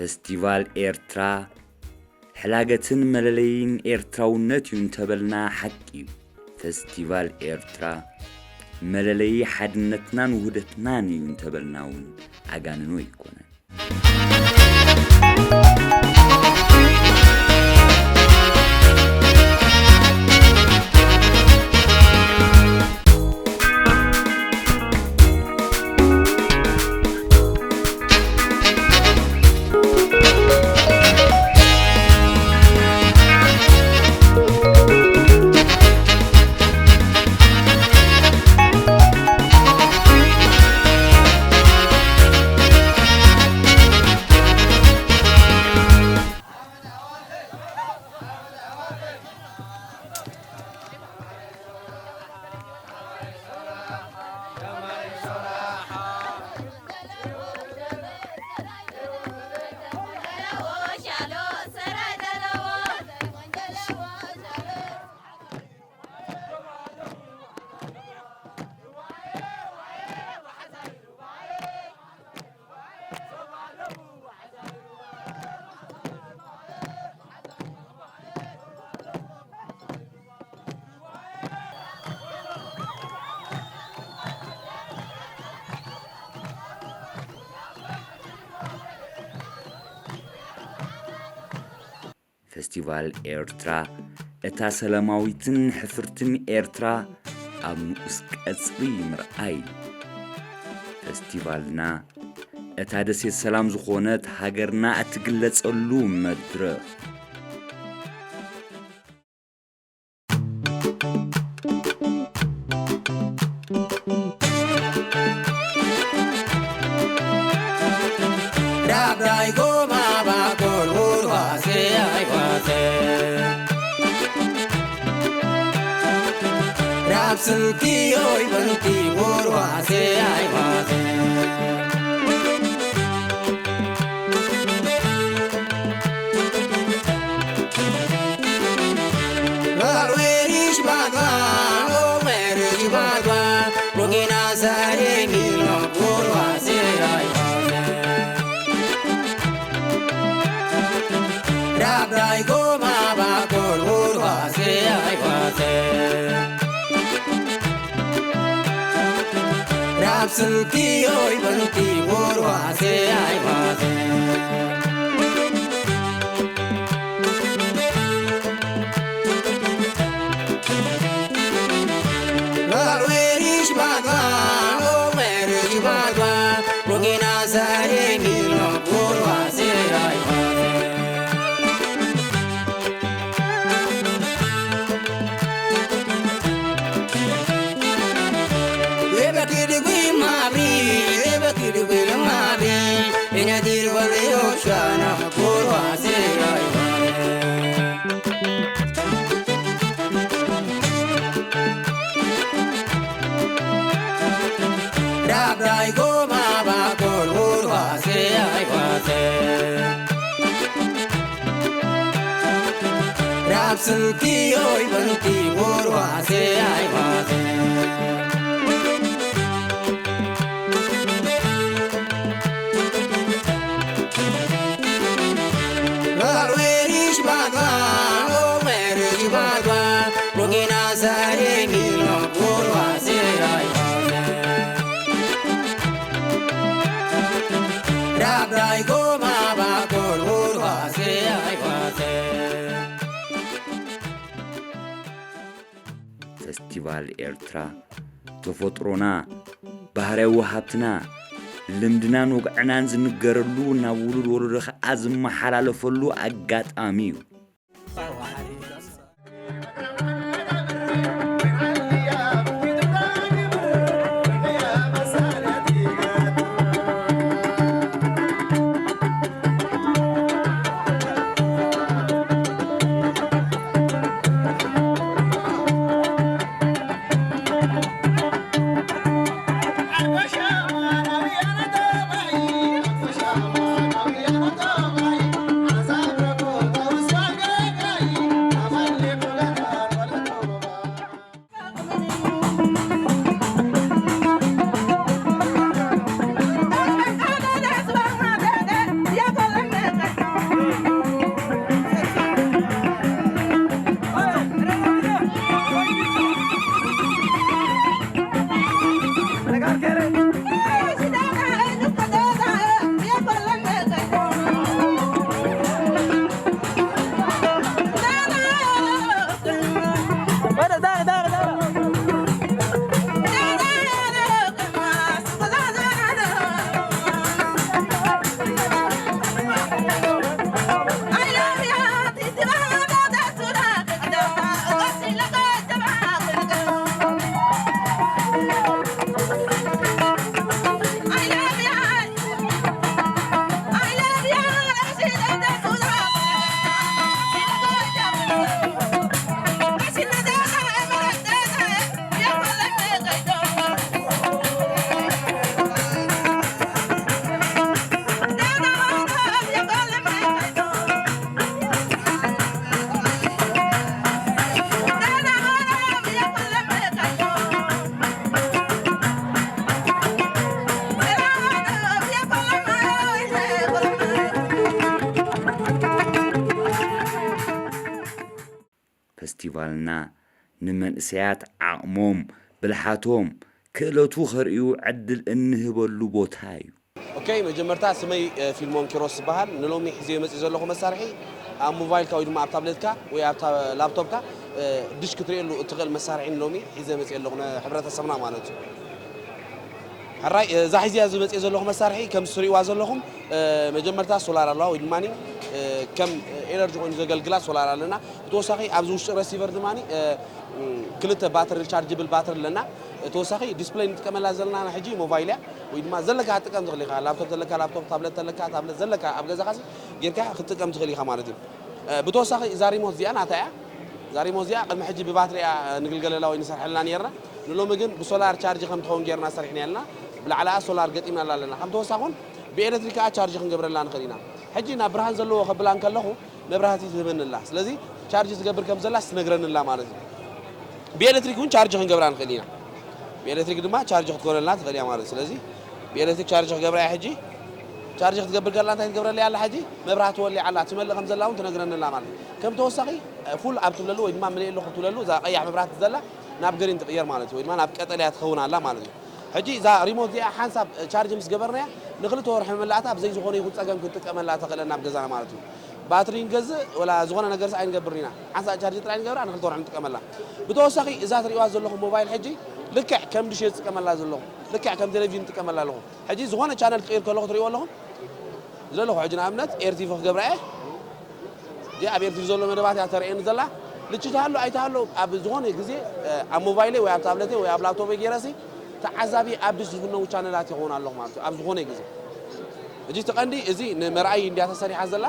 ፈስቲቫል ኤርትራ ሕላገትን መለለይን ኤርትራውነት እዩ እንተበልና ሓቂ እዩ። ፈስቲቫል ኤርትራ መለለዪ ሓድነትናን ውህደትናን እዩ እንተበልና እውን ኣጋንኖ ኣይኮነን። ፈስቲቫል ኤርትራ፣ እታ ሰላማዊትን ሕፍርትን ኤርትራ ኣብ ንኡስ ቀጽሪ ምርኣይ። ፈስቲቫልና፣ እታ ደሴት ሰላም ዝኾነት ሃገርና እትግለጸሉ መድረኽ። ራብራይ ጎማ ባጎል ውርዋሴ ኣይዋሴ ራብ ስንኪዮይ በንቲ ውርዋሴ ኣይዋሴ ራብ ስንኪዮይ በንቲ ውርዋሴ ኣይዋሴ ራብራይ ጎማ ባጎል ውርዋሴ ኣይዋሴ ራብ ስንኪዮይ በንቲ ውርዋሴ ኣይዋሴ ፈስቲቫል ኤርትራ ተፈጥሮና፣ ባህርያዊ ሃብትና፣ ልምድናን ወግዕናን ዝንገረሉ፣ ናብ ውሉድ ወለዶ ኸኣ ዝመሓላለፈሉ ኣጋጣሚ እዩ። ፈስቲቫልና ንመንእሰያት ዓቕሞም፣ ብልሓቶም፣ ክእለቱ ከርእዩ ዕድል እንህበሉ ቦታ እዩ። ኦኬ፣ መጀመርታ ስመይ ፊልሞን ኪሮስ ዝበሃል። ንሎሚ ሒዘዮ መፅእ ዘለኹ መሳርሒ ኣብ ሞባይልካ ወይ ድማ ኣብ ታብሌትካ ወይ ኣብ ላፕቶፕካ ድሽ ክትርእየሉ እትኽእል መሳርሒ ንሎሚ ሒዘ መፅእ ኣለኹ ንሕብረተሰብና ማለት እዩ። ሕራይ እዛ ሒዝያ ዝመፅእ ዘለኹ መሳርሒ ከም ትርእይዋ ዘለኹም መጀመርታ ሶላር ኣለዋ ወይ ድማ ከም ኤነርጂ ኮይኑ ዘገልግላ ሶላር ኣለና። ብተወሳኺ ኣብዚ ውሽጢ ረሲቨር ድማ ክልተ ባትሪ ሪቻርጅብል ባትሪ ኣለና። ተወሳኺ ዲስፕለይ ንጥቀመላ ዘለና ሕጂ ሞባይል እያ ወይ ድማ ዘለካ ክትጥቀም ትኽእል ኢኻ። ላፕቶፕ ዘለካ ላፕቶፕ፣ ታብለት ዘለካ ታብለት ዘለካ ኣብ ገዛኻ ጌርካ ክትጥቀም ትኽእል ኢኻ ማለት እዩ። ብተወሳኺ እዛ ሪሞት እዚኣ ናታ እያ። እዛ ሪሞት እዚኣ ቅድሚ ሕጂ ብባትሪ እያ ንግልገለላ ወይ ንሰርሐላ ነርና። ንሎሚ ግን ብሶላር ቻርጅ ከም ትኸውን ጌርና ሰሪሕና ኣለና። ብላዕላ ሶላር ገጢምናላ ኣለና። ከም ተወሳኺ እውን ብኤሌክትሪክ ከኣ ቻርጅ ክንገብረላ ንኽእል ኢና። ሕጂ ናብ ብርሃን ዘለዎ ከብላ እንከለኹ መብራህቲ ትህበኒ ኣላ። ስለዚ ቻርጅ ትገብር ከም ዘላስ ትነግረኒ ኣላ ማለት እዩ። ብኤሌክትሪክ እውን ቻርጅ ክንገብራ ንኽእል ኢና። ብኤሌክትሪክ ድማ ቻርጅ ክትኮነልና ትኽእል እያ ማለት እዩ። ስለዚ ብኤሌክትሪክ ቻርጅ ክገብራ እየ ሕጂ። ቻርጅ ክትገብር ከላ እንታይ ክትገብረለይ ኣላ ሕጂ? መብራህቲ ወሊዓ ኣላ። ትመልእ ከም ዘላ እውን ትነግረኒ ኣላ ማለት እዩ። ከም ተወሳኺ ፉል ኣብ ትብለሉ ወይ ድማ ምልእ ኣለኹ ትብለሉ እዛ ቀያሕ መብራህቲ ዘላ ናብ ግሪን ትቕየር ማለት እዩ። ወይ ድማ ናብ ቀጠልያ ትኸውን ኣላ ማለት እዩ። ሕጂ እዛ ሪሞት እዚኣ ሓንሳብ ቻርጅ ምስ ገበርናያ ንክልተ ወርሒ መመላእታ ብዘይ ዝኾነ ይኹን ጸገም ክንጥቀመላ ተኽእለና ኣብ ገዛና ማለት እዩ። ባትሪ ንገዝእ ወላ ዝኾነ ነገርስ ኣይንገብርን ኢና። ሓንሳብ ቻርጅ ጥራይ ንገብራ ንክልተ ወርሒ ንጥቀመላ። ብተወሳኺ እዛ ትርእይዋ ዘለኹም ሞባይል ሕጂ ልክዕ ከም ድሽ እየ ዝጥቀመላ ዘለኹ። ልክዕ ከም ቴሌቪዥን እጥቀመላ ኣለኹ። ሕጂ ዝኾነ ቻነል ክቕይር ከለኹ ትርእይዎ ኣለኹም። ዝደለኹ ሕጂ ንኣብነት ኤርቲቪ ክገብራ እየ። እዚኣ ኣብ ኤርትሪ ዘሎ መደባት እያ ተርእየኒ ዘላ። ልቺ ትሃሉ ኣይትሃሉ ኣብ ዝኾነ ግዜ ኣብ ሞባይለይ ወይ ኣብ ታብለተይ ወይ ኣብ ላፕቶፐይ ገይረሲ ተዓዛቢ ኣብ ድሽ ዝፍነዉ ቻነላት ይኸውን ኣለኹ ማለት እዩ ኣብ ዝኾነ ግዜ። ሕጂ እቲ ቀንዲ እዚ ንመርኣይ እንድያ ተሰሪሓ ዘላ።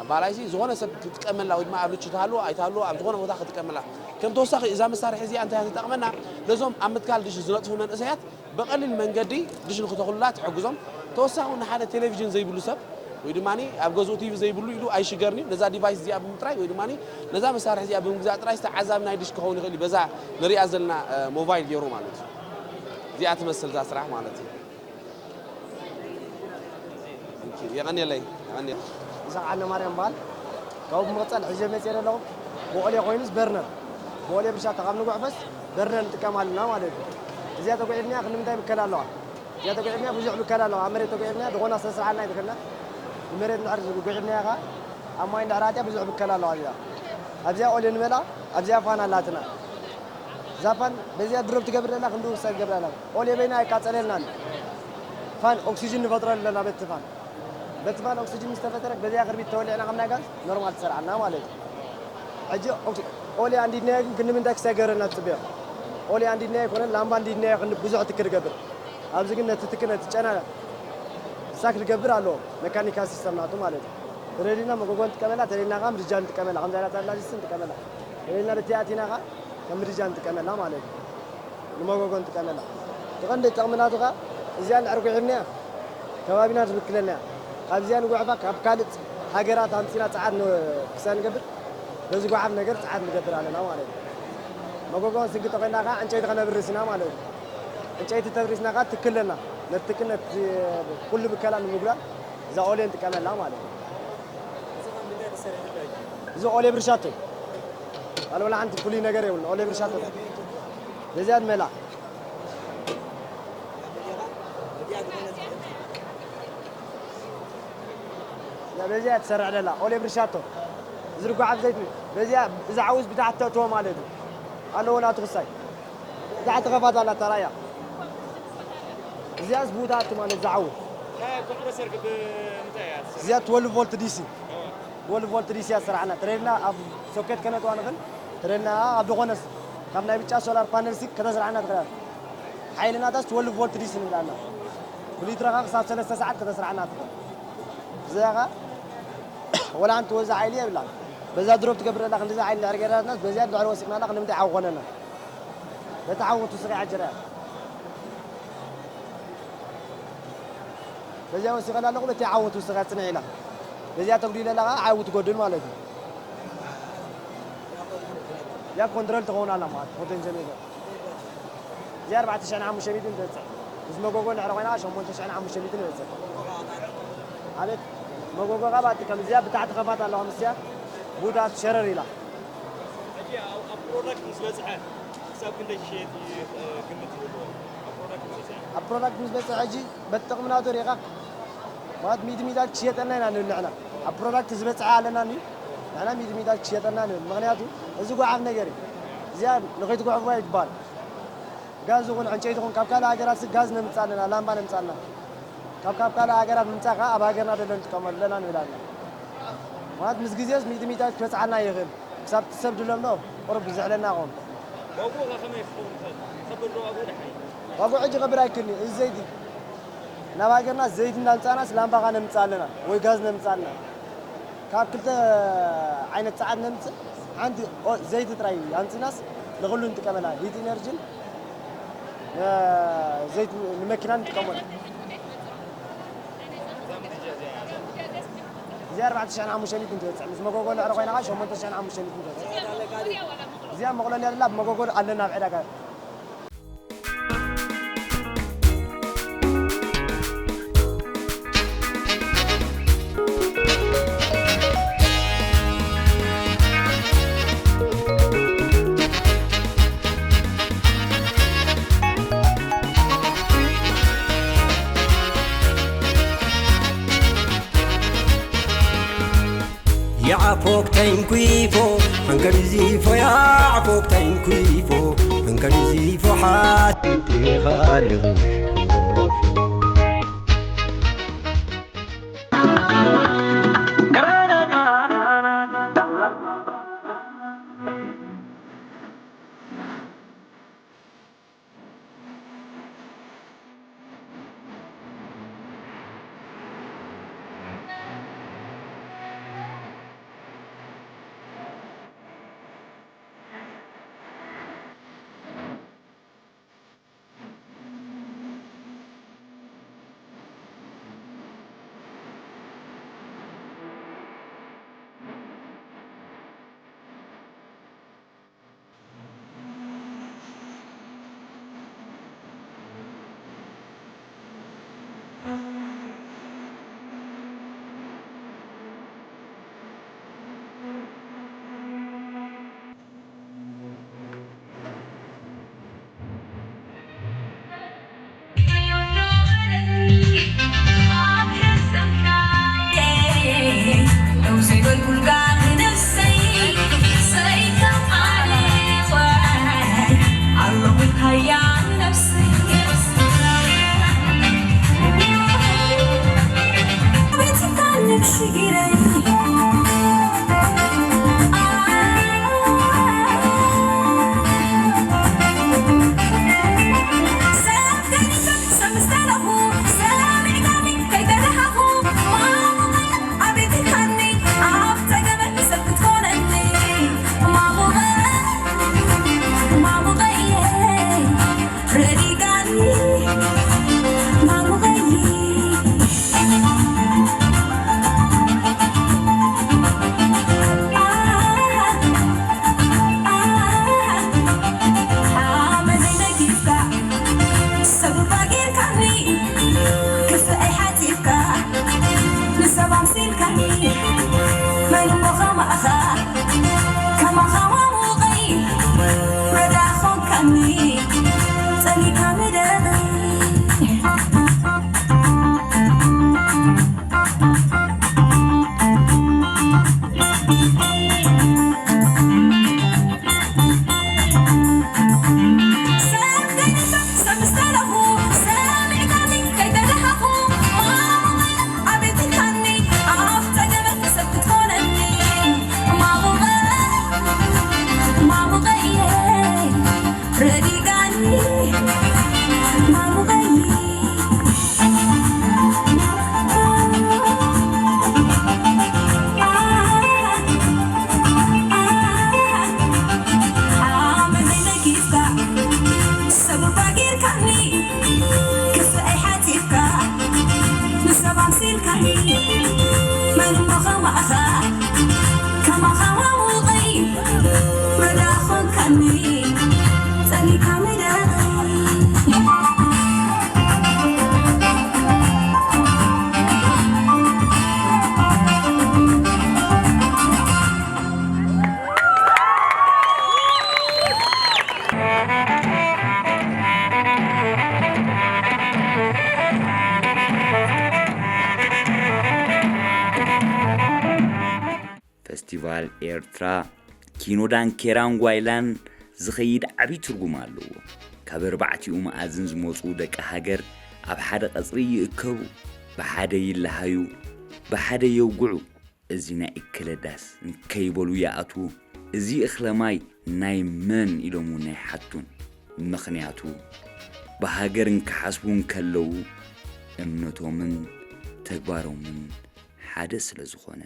ኣባላይሲ ዝኾነ ሰብ ክጥቀመላ ወይ ድማ ኣብ ልቺ ትሃሉ ኣይትሃሉ ኣብ ዝኾነ ቦታ ክጥቀመላ። ከም ተወሳኺ እዛ መሳርሒ እዚኣ እንታይ እያ ትጠቕመና? ነዞም ኣብ ምትካል ድሽ ዝነጥፉ መንእሰያት ብቐሊል መንገዲ ድሽ ንክተኽሉላ ትሕግዞም። ተወሳኺ ንሓደ ቴሌቪዥን ዘይብሉ ሰብ ወይ ድማ ኣብ ገዝኡ ቲቪ ዘይብሉ ኢሉ ኣይሽገርን እዩ። ነዛ ዲቫይስ እዚኣ ብምጥራይ ወይ ድማ ነዛ መሳርሒ እዚኣ ብምግዛእ ጥራይ ዝተዓዛቢ ናይ ድሽ ክኸውን ይኽእል እዩ። በዛ ንሪኣ ዘለና ሞባይል ገይሩ ማለት እዩ። እዚኣ ትመስል እዛ ስራሕ ማለት እዩ። የቐንየለይ፣ የቐንየ። ይስሓቅ ዓንደማርያም እበሃል። ካብኡ ብምቕጻል ሕጂ መጽየ ዘለኹ ብኦሌ ኮይኑስ በርነር ብኦሌ ብሻ ካብ ንጉዕፈስ በርነር ንጥቀም ኣለና ማለት እዩ። እዚኣ ተጉዒፍናያ ክንዲ ምንታይ ብከላ ኣለዋ? እዚኣ ተጉዒፍናያ ብዙሕ ብከላ ኣለዋ። ኣብ መሬት ተጉዒፍናያ ድኾና ሰስዓልና ኣይትኽእልና። ንመሬት እንድሕር ጉዒፍናያ ከኣ ኣብ ማይ እንድሕር ኣትያ ብዙሕ ብከላ ኣለዋ እዚኣ። ኣብዚኣ ኦሌ ንመልኣ ኣብዚኣ ፋን ኣላትና። እዛ ፋን በዚኣ ድሮፕ ትገብር ዘላ ክንዲ ውሳ ትገብር ኣላ። ኦሌ በይና ኣይቃጸለልናን። ፋን ኦክሲጅን ንፈጥረሉ ኣለና በቲ ፋን። በቲ ፋን ኦክሲጅን ምስ ተፈጠረ በዚኣ ክርቢት ተወሊዕና ከም ናይ ጋዝ ኖርማል ትሰርዓልና ማለት እዩ። ሕጂ ኦክሲ- ኦሌ ኣንዲድናዮ ግን ክንዲ ምንታይ ክሳይ ገብረና ትጽበዮ? ኦሌ ኣንዲድናዮ ኣይኮነን ላምባ ኣንዲድናዮ ክንዲ ብዙሕ ትክ ትገብር። ኣብዚ ግን ነቲ ትክ ነቲ ጨና ሳክ ክገብር ኣለዎ መካኒካል ሲስተም ናቱ ማለት እዩ። ተደሊና መጎጎ ንጥቀመላ፣ ተደሊና ከዓ ምድጃ ንጥቀመላ፣ ከምዚ ዓይነት ኣላሊስቲ ንጥቀመላ። ተደሊና በቲ ኣቲና ከዓ ከም ምድጃ ንጥቀመላ ማለት እዩ። ንመጎጎ ንጥቀመላ። እቲ ቀንዲ ጥቕሚ ናቱ ከዓ እዚኣ እንድሕር ጉሒፍናያ ከባቢና ትብክለና እያ። ካብዚኣ ንጉሕፋ ካብ ካልእ ሃገራት ኣምፂና ፀዓት ክሳይ ንገብር በዚ ጓሓፍ ነገር ፀዓት ንገብር ኣለና ማለት እዩ። መጎጎ ክንስንኪ ተኾይንና ከዓ ዕንጨይቲ ከነብርስ ኢና ማለት እዩ። ዕንጨይቲ ተብሪስና ከዓ ትክለና ነቲ ትክነት ኩሉ ብከላ ንምጉዳል እዛ ኦሌ ንጥቀመላ ማለት እዩ። እዚ ኦሌ ብርሻቶ እዩ። ካልእ ወላ ሓንቲ ፍሉይ ነገር የብሉን። ኦሌ ብርሻቶ በዚኣ ንመላ። በዚኣ ትሰርሕ ደላ ኦሌ ብርሻቶ ዝርጓዓ ብዘይት በዚኣ እዛ ዓውስ ብታሕቲ ተእትዎ ማለት እዩ ኣለዎ ናቱ ክሳይ ብታሕቲ ከፋት ኣላ ተራያ እዚኣስ ብኡታ ኣቲ ማለት እዛ ዓውስ እዚኣ ትወልቭ ቮልት ዲሲ ትወልቭ ቮልት ዲሲ ኣሰራሕና ትሬድና ኣብ ሶኬት ከነጥዋ ንኽእል ትሬድና ኣብ ዝኾነስ ካብ ናይ ብጫ ሶላር ፓነል ሲ ከተስራሕና ትኽእል ሓይልናታስ ትወልቭ ቮልት ዲሲ ንብላና ብሊትረኻ ክሳብ ሰለስተ ሰዓት ከተስራሕና ትኽእል እዚኣኻ ወላ ሓንቲ ወዛ ሓይሊ የብላን በዛ ድሮፕ ትገብር ዘላ ክንዲዛ ሓይሊ ድሕሪ ገይራትና በዚኣ ድሕሪ ወሲኽናላ ክንምንታይ ሓዊ ኮነና በቲ ሓዊ ትስኺ ዓጀራ በዚኣ ወሲኸላ ኣለኹ በቲ ዓወት ውስኻ ጽንዕ ኢላ በዚኣ ተጉዲለ ኣለኻ ዓዊ ትጎድል ማለት እዩ እዚኣ ኮንትሮል ትኸውን ኣላ ማለት ፖቴንሽን ነገር እዚኣ ኣርባዕተ ሽሕን ሓሙሽተ ሚእትን ትበጽሕ ምስ መጎጎ ንሕረ ኮይና ሸሞንተ ሽሕን ሓሙሽተ ሚእትን ትበጽሕ ኣቤት መጎጎ ካብ ኣቲ ከም እዚኣ ብታሕቲ ከፋት ኣለዋ ምስያ ቡታት ሸረር ኢላ ሕጂ ኣብ ፕሮዳክት ምስ በጽሐ ክሳብ ክንደይ ክሽየጥ እዩ ግምት ይህልዎ ኣብ ፕሮዳክት ምስ በጽሐ ኣብ ፕሮዳክት ምስ በጽሐ ሕጂ በቲ ጥቕሚ ናቱ ሪኢኻ ማለት ሚእቲ ሚእታት ክሽየጠልና ኢና ንብል ንሕና ኣብ ፕሮዳክት ዝበጽሐ ኣለና ንብል ንሕና ሚእቲ ሚእታት ክሽየጠልና ንብል ምኽንያቱ እዚ ጓዓፍ ነገር እዩ እዚኣ ንኸይትጉሕፍዋ ይትበሃል ጋዝ ይኹን ዕንጨይቲ ይኹን ካብ ካልእ ሃገራት ጋዝ ነምጽእ ኣለና ላምባ ነምጽእ ኣለና ካብ ካብ ካልእ ሃገራት ምምጻእ ከዓ ኣብ ሃገርና ደሎ ንጥቀመሉ ኣለና ንብል ኣለና ማለት ምስ ግዜስ ሚእቲ ሚእታት ክበጽሓልና ይኽእል ክሳብ እቲ ሰብ ድሎም ዶ ቁሩብ ዝሕለና ይኸውን ዋግኡ ከ ከመይ ክኸውን ይኽእል? ከበድ ዶ ዋግኡ ደሓን እዩ? ዋግኡ ሕጂ ከበድ ኣይክልኒ እዚ ዘይቲ ናብ ሃገርና ዘይቲ እንዳምጻእናስ ላምባ ካ ነምጽእ ኣለና ወይ ጋዝ ነምጽእ ኣለና ካብ ክልተ ዓይነት ጸዓት ነምጽእ ሓንቲ ኦ- ዘይቲ ጥራይ ኣምጺናስ ንኹሉ ንጥቀመላ ሂት ኢነርጂን ን- ዘይቲ ንመኪና ንጥቀመሉ እዚኣ ኣርባዕተ ሽሕን ሓሙሽተ ሚእትን ትበፅሕ ምስ መጎጎ ንዕረ ኮይና ከዓ ሸሞንተ ሽሕን ሓሙሽተ ሚእትን ትበፅሕ እዚኣ መቕለል ያለላ ብመጎጎ ኣለና ኣብ ዕዳጋ يعفوك تنكويفو هنكر زيفو يعفوك تنكويفو هنكر زيفو حاتي خالق ፌስቲቫል ኤርትራ፣ ኪኖ ዳንኬራን ጓይላን ዝኸይድ ዓብዪ ትርጉም ኣለዎ። ካብ ኣርባዕቲኡ መኣዝን ዝመፁ ደቂ ሃገር ኣብ ሓደ ቀፅሪ ይእከቡ፣ ብሓደ ይለሃዩ፣ ብሓደ የውግዑ። እዚ ናይ እከለ ዳስ እንከይበሉ ይኣትዉ። እዚ እኽለ ማይ ናይ መን ኢሎም እውን ኣይሓቱን። ምኽንያቱ ብሃገር እንክሓስቡ እንከለዉ እምነቶምን ተግባሮምን ሓደ ስለ ዝኾነ።